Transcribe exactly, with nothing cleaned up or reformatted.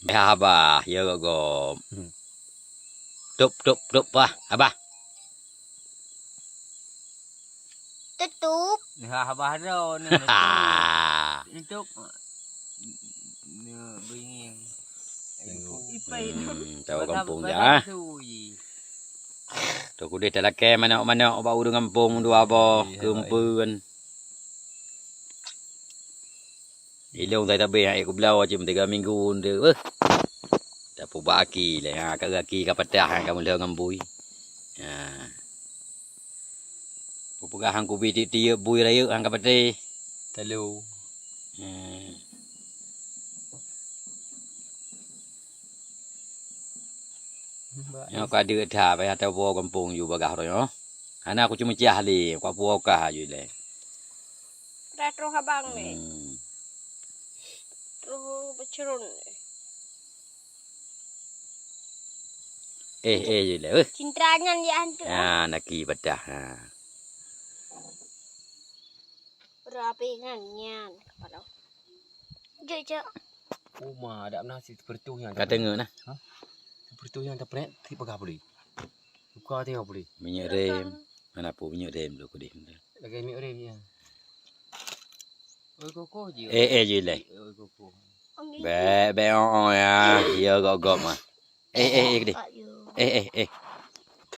Ya, Abah, ya, Gogom. Hmm. Tup, tup, tup, bah, Abah. Tutup. Ya, Abah dah ni. Tutup. Ni beringin. Ipai. Hmm, tahu kampung dia. Tu kudeh talakée manok-manok bak ureueng kampung dua boh, iya, keumpun. Ilong tai tabeh, hai kubloe cit tiga minggu nde. Weh. Tapubak aki lé. Ha, ka aki ka patah, ha, ka meulhong ngon bui. Ha. Peugah hang kubi tiep-tiep bui rayeuk hang ka patéh. Talo. Hmm. Nyoe ka deuek that, payah tawoe gampông ju bagaih uroe nyoe. Hana kucumeucah lé, kupuwoe kah ju lé. Dah troh abang ni. Hmm. Troh beucurun. Eh, eh, ju lé, eh. Cintra nyan ya hantu. Ha, naki patah, ha. Rapi ngan nyan kepala. Jok, jok. Uma, ada mana si seperti yang. Ka teungeut nah. Ha? Seperti yang terpret, ti peugah boleh. Buka tengok boleh. Minyeuk rem. Mana pu minyeuk rem dulu kudeh. Lagi minyeuk rem ya. Oi koko je. Eh, eh, je leh. Oi koko. Bek, bek, oh, oh, ya. Ya, gok-gok mah. Eh, eh, eh, kudeh. Eh, eh, eh.